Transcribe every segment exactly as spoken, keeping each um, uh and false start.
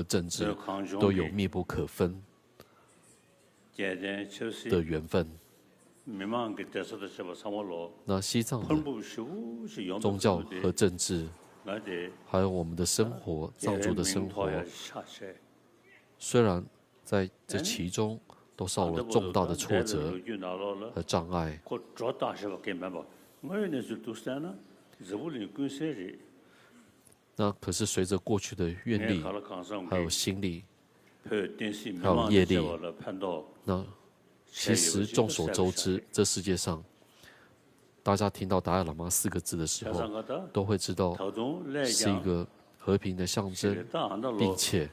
和政治都有密不可分的缘分。那西藏的宗教和政治，还有我们的生活，藏族的生活，虽然在这其中都受了重大的挫折和障碍，那可是随着过去的阅历，还有心力，还有业力，那其实众所周知，这世界上大家听到达赖喇嘛四个字的时候，都会知道是一个和平的象征，并且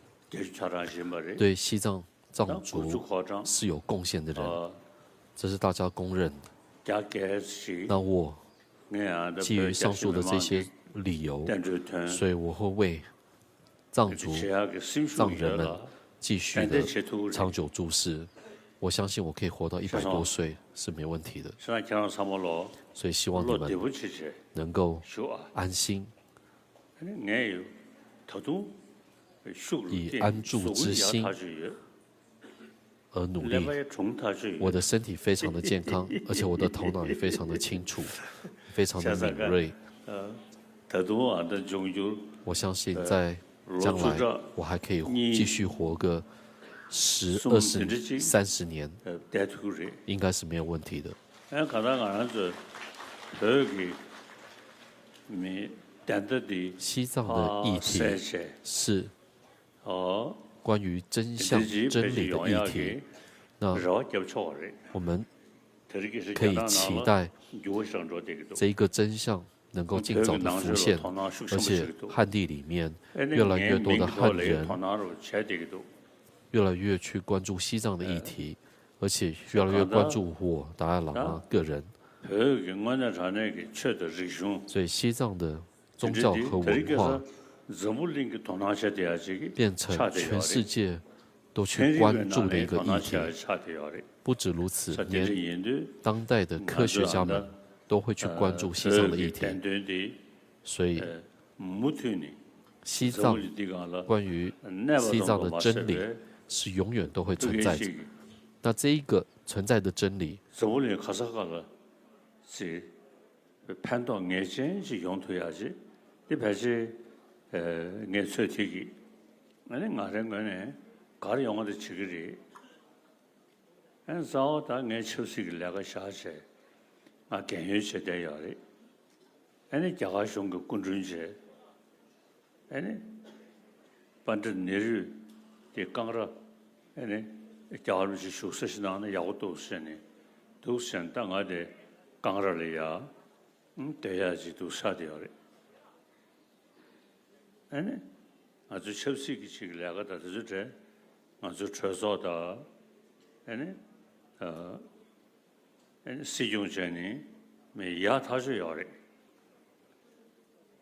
对西藏藏族是有贡献的人，这是大家公认的。那我基于上述的这些理由，所以我会为藏族、藏人们继续的长久注视。我相信我可以活到一百多岁是没问题的。所以希望你们能够安心，以安住之心而努力。我的身体非常的健康，而且我的头脑也非常的清楚，非常的敏锐。我相信在将来，我还可以继续活个十、二十、三十年，应该是没有问题的。西藏的议题是关于真相、真理的议题。那我们可以期待这一个真相能够尽早的浮现，而且汉地里面越来越多的汉人越来越去关注西藏的议题，而且越来越关注我达赖喇嘛个人。所以西藏的宗教和文化变成全世界都去关注的一个议题。不止如此，连当代的科学家们都会去关注西藏的议题。所以，西藏关于西藏的真理是永远都会存在着。那这一个存在的真理， ཕན་ཐོགས་ངེས་ཅན་ཞིག་ཡོང་ཐུབ་ཡག་ཅིག་འདི་ཕལ་ཆེར་ངས་ཚོད་ཐིག་གིས་ཨ་ནི་ང་རའི་ངོས་ནས་ག་རེ་ཡོང་བ་དེ་བྱེད་ཀྱི་རེད། ཨ་ནི་རྩ་བ་ད་ངས་ཆབ་སྲིད་ཀྱི་ལས་ཀ་བཞག་བྱས་ང་རྒན་ཡོལ་བྱས་བསྡད་ཡོད་རེད། ཨ་ནི་རྒྱ་གར་གཞུང་གི་སྐུ་མགྲོན་བྱས། ཨ་ནི། པཎྜི་ཏ་ནེ་རུས་དེ་ཀང་ར། ཨ་ནི། རྒྱལ་བ་རིན་པོ་ཆེ་བཞུགས་ས་ཞིག་གནང་ན་ཡག་པོ་འདུག་ཟེར་ནས། འདུག་ཟེར་ནས་ད་ང་དེ་ཀང་ར་ལ་ཡ། སྡོད་ཡག་ཅིག་འདུག་ས་དེ་ཡོད་རེད། ཨ་ནི། ང་ཚོའི་ཆབ་སྲིད་ཀྱི་ཅིག་ལས་ཀ་དང་དེ་ཚོའི་གྲས། ང་ཚོའི་གྲོས་ཚོགས་དང་། ཨ་ནི། ཨ་ནི་སྲིད་སྐྱོང་བྱས་ནས་མི་ཡག་ཐག་ཆོད་ཡོད་རེད།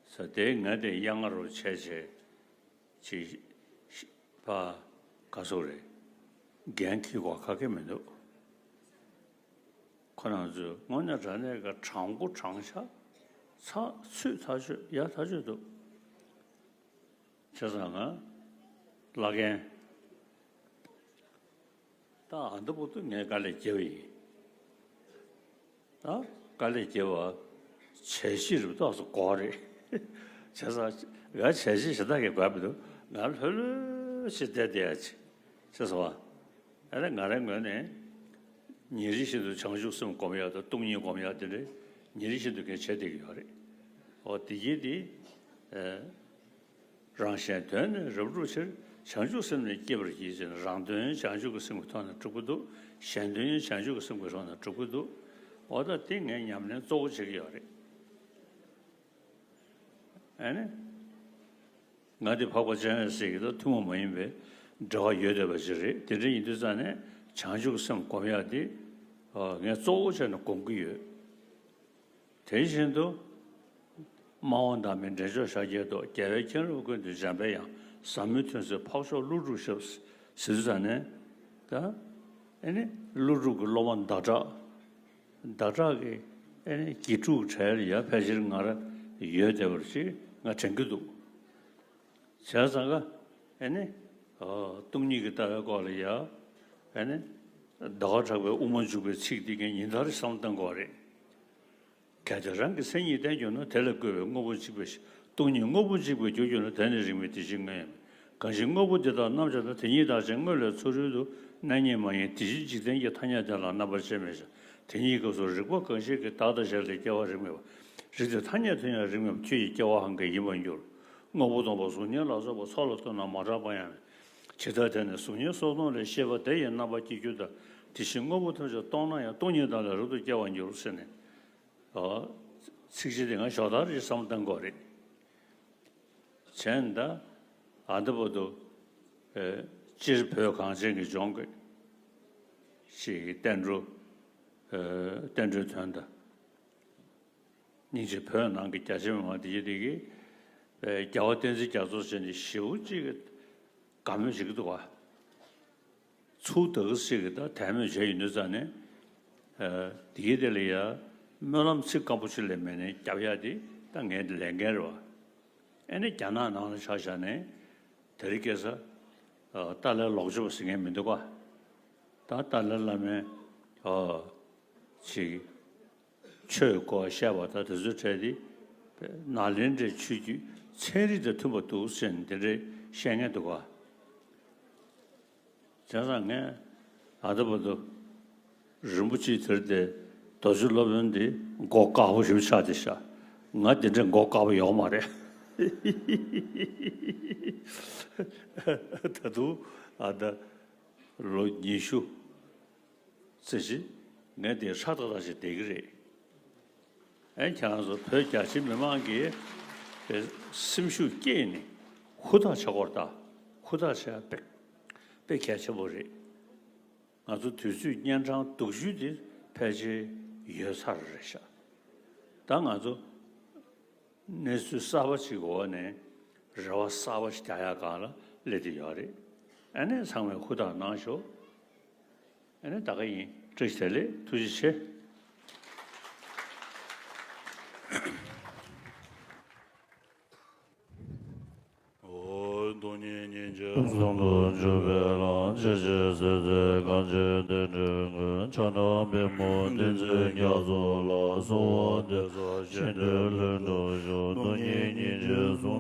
ས་དེ་ང་དེ་གཡང་ང་རུ་བྱས་བྱས་ཅིག་ཕ་ག་སོག་རེད། འགན་འཁྱེར་དགོས་ཁག་གི་མི་འདུག་ཁོ་རང་ཚོས་དངོས་གནས་དྲང་གནས་ཀྱི་དྲང་པོ་དྲང་བཞག་ཚགས་ཚུད་ཐག་ཆོད་ཡག་ཐག་ཆོད་འདུག་བྱས་ཙང་ང་བླ་རྒན། ད་ཨ་འདི་བར་དུ་ངས་དཀའ་ལས་བརྒྱབ་པ་ཡིན། ད་དཀའ་ལས་བརྒྱབ་པ་བྱས་རྗེས་རུ་ཏོག་ཙམ་དགོས་རེད། བྱས་ཙང་ང་བྱས་རྗེས་ཞེ་དྲག་གི་དགོས་མི་འདུག་ང་ལྷོད་ལྷོད་བྱས་བསྡད་བསྡད་ཡ་ཅིག་བྱས་སོང་བ། ཨ་ནི་ང་རའི་ངོས་ནས་ཉིན་རེ་བཞིན་དུ་བྱང་ཆུབ་སེམས་སྒོམ་ཡ་དང་སྟོང་ཉིད་སྒོམ་ཡ་དེ་འདྲ་ཉིན་རེ་བཞིན་དུ་ངས་བྱས་བསྡད་ཀྱི་ཡོད་རེད། འོ་དེ་གྱིས་དེ། རང་གཞན་དོན་ནི་རབ་བསྒྲུབ་ཕྱིར། བྱང་ཆུབ་སེམས་ནི་བསྐྱེད་པར་བགྱི་ཞེས་ན། རང་དོན་བྱང་ཆུབ་ཀྱི་སེམས་ཀྱིས་མཐོང་ན་འགྲིག་པོ་འདུག་གཞན་དོན་ཡང་བྱང་ཆུབ་ཀྱི་སེམས་ཀྱིས་མཐོང་ན་འགྲིག་པོ་འདུག་འོ་ད་དེ་ངས་ཉམས་ལེན་གཙོ་བོ་བྱེད་ཀྱི་ཡོད་རེད། ཨ་ནི། ང་འདི་འཕགས་པ་སྤྱན་རས་གཟིགས་ཀྱི་ད་ཐུན་མོང་མ་ཡིན་པའི་འབྲེལ་བ་ཡོད་བསྡད་པ་ཞིག་རེད། དེ་འདྲ་ཡིན་དུས་ཙང་ནས་བྱང་ཆུབ་སེམས་སྒོམ་ཡག་འདི་ངས་གཙོ་བོ་བྱས་ནས་སྒོམ་གྱི་ཡོད། དེ་བཞིན་དུ། སྨྲ་བ་བདག་མེད་འདྲེན་མཆོག་ཤཱཀྱའི་ཏོག་རྒྱལ་བའི་མཁྱེན་རབ་ཀུན་ཏུ་འབྱམས་པའི་དབྱངས། ཟབ་མོའི་ཐུགས་སྲས་འཕགས་མཆོག་ཀླུ་སྒྲུབ་ཞབས། ཟེར་དུས་ཙང་ནས། ད། ཨེ་ནི། ཀླུ་སྒྲུབ་ཀྱི་སློབ་མ་ཟླ་གྲགས། ཟླ་གྲགས་ཀྱི། ཨེ་ནི། དགེ་ཕྲུག་གྲས་ལ་ཡ་ཕལ་ཆེར་ང་ར་ཡོད་བསྡད་པ་ཞིག་ང་དྲན་གྱི་འདུག་བྱས་ཙང་ཀ་ཨེ་ནི། ཨ། སྟོང་ཉིད་ཀྱི་ལྟ་བའི་སྐོར་ལ་ཡ། ཨ་ནི། ཟླ་བ་གྲགས་པའི་དབུ་མ་འཇུག་པའི་ཚིག་འདི་ངས་ཉིན་ལྟར་བསམ་བཏང་དགོས་རེད། གལ་ཏེ་རང་གི་མཚན་ཉིད་བསྟན་གྱུར་ན། དེ་ལས་བཀོད་པའི་དངོས་པོ་གཅིག་པའི་ཕྱིར། སྟོང་ཉིད་དངོས་པོ་གཅིག་པར་གྱུར་གྱུར་ན། དེ་ནི་རིགས་མེད་དེ་བཞིན་དངོས་ཡང་མེད། གང་ཞིག་དངོས་པོ་འདི་དག་རྣམ་གཅོད་ན། དེ་ཉིད་དག་ཅིང་དངོས་ལས་ཚུ་རོལ་དུ། རྣམ་གཉིས་མ་ཡིན་དེ་བཞིན་འཇིག་རྟེན་གྱི། ཐ་སྙད་དེ་ལ་རྣམ་པར་དཔྱད་མེད་ཀྱང་། དེ་ཉིད་སྐབས་སུ་རིག་པ་གང་ཞིག་གིས། བདག་དང་གཞན་ལས་སྐྱེ་བ་རིགས་མེད་པ། རིགས་དེ་ཐ་སྙད་དུ་ཡང་རིགས་མེད་པ། ཁྱོད་ཀྱི་སྐྱེ་བའང་གང་ཡིན་པར་འགྱུར། དངོས་པོ་སྟོང་པ་གཟུགས་བརྙན་ལ་སོགས་པ། ཚོགས་ལ་ལྟོས་ན་མ་གྲགས་པ་ཡང་མེད། ཇི་ལྟར་དེ་ནི་གཟུགས་བརྙན་སོགས་སྟོང་ལས། ཤེས་པ་དེ་ཡི་རྣམ་པ་སྐྱེ་འགྱུར་ལྟར། དེ་བཞིན་དངོས་པོ་ཐམས་ཅད་སྟོང་ན་ཡང་། སྟོང་ཉིད་དག་ལས་རབ་ཏུ་སྐྱེ་བར་འགྱུར། ཟེར་ནས། ཨོ། ཚིགས་བཅད་འདི་ང་ཞོག་ལྟར་ཅིག་བསམ་བཏང་དགོས་རེད། བྱས་ན་ད། ཨ། འདི་བར་དུ། ཨེ། སྤྱིར་བོད་གངས་ཅན་གྱི་ལྗོངས་ཀྱི་ཅིག་བསྟན་འགྲོ། ཨེ། བསྟན་འགྲོའི་དོན་དང་། སྙིང་རྗེ་བོད་ནང་གི་རྒྱ་ཆེ་མི་མང་དེ་གྱིས་དེ་གི། ཨེ། རྒྱལ་བ་བསྟན་འཛིན་རྒྱ་མཚོ་ཟེར་ནས་ཞེ་པོ་ཅིག་དགའ་མོས་བྱེད་ཀྱི་འདུག་ག། ཚུར་ད་ག་ཞིག་གི་ད་དད་མོས་བྱས་ཡོང་དུས་ཙང་ནས། ཨ། དེ་གི་དེ་ལ་ཡ་སྨོན་ལམ་ཚིག་སྐམ་པོ་ཅིག་ལས་མེད་ནས་རྒྱབ་ཡ་དེ་ད་ངའི་ལས་འགན་རེད་བ། ཨ་ནི་རྒྱ་ནག་ནང་ལ་ཆ་བཞག་ནས་དེ་རིང་ཁ་སང་། ཨ། ཏཱ་ལའི་ལོག་སྤྱོད་པ་ཟེར་མཁན་མི་འདུག་ག། ད་ཏཱ་ལའི་བླ་མའི། ཨ། ཅིག་ཆོས་སྐོར་བཤད་པ་དང་དེ་ཚོའི་གྲས་དེ། ནཱ་ལེནྡྲའི་ཆོས་བརྒྱུད་ཚན་རིག་དང་མཐུན་པ་འདུག་ཟེར་ནས་དེ་འདྲའི་བཤད་མཁན་འདུག་ག། བྱས་ཙང་ངས་ཨ་ད་བར་དུ་རིན་པོ་ཆེ་དེར་དེ་རྡོ་རྗེ་སློབ་དཔོན་འདི་མགོ་དཀར་པོ་ཞིག་ཆགས་བསྡད་ཤག། ང་འདི་འདྲའི་མགོ་དཀར་པོ་ཡོད་མ་རེད། ད་དུང་ཨ་ད་ལོ་ཉི་ཤུ་ཙམ་ཞིག་ངས་འདི་ཧྲག་ཏག་ཏག་ཞིག་བསྡད་ཀྱི་རེད། ཨེ། ཁྱེད་རང་ཚོ་བོད་རྒྱ་ཆེ་མི་མང་གིས་སེམས་ཤུགས་བསྐྱེད་ནས་ཧུར་ཐག་བྱེད་དགོས་རེད་ད། ཧུར་ཐག་བྱེད་ཡ་དཔེ་དཔེ་གལ་ཆེན་པོ་རེད། ང་ཚོ་དུས་ཚོད་གཉན་འཕྲང་སྡུག་ཤོས་དེ་ཕལ་ཆེར་ཡོལ་ཚར་རེད་ཤག། ད་ང་ཚོ་གནས་ཚུལ་གསར་པ་ཞིག་འོག་ནས་རེ་བ་གསར་པ་ཞིག་རྒྱག་ཡ་སྒང་ལ་སླེབས་བསྡད་ཡོད་རེད། ཨ་ནི་ཚང་མས་ཧུར་ཐག་གནང་ཤོག། ཨ་ནི་ད་ག་ཡིན། བཀྲ་ཤིས་བདེ་ལེགས། ཐུགས་རྗེ་ཆེ། ཨོ། སྟོང་ཉིད་སྙིང་རྗེ་ཟུང་དུ་འཇུག་པའི་ལམ། ཇི་ཞིག་སྲིད་རྩེ་གངས་ཅན་བསྟན་འགྲོའི་མགོན། ཕྱག་ན་པདྨོ་བསྟན་འཛིན་རྒྱ་མཚོ་ལ། གསོལ་བ་འདེབས་སོ་གཞན་དོན་ལྷུན་གྲུབ་ཤོག། སྟོང་ཉིད་སྙིང་རྗེ་ཟུང་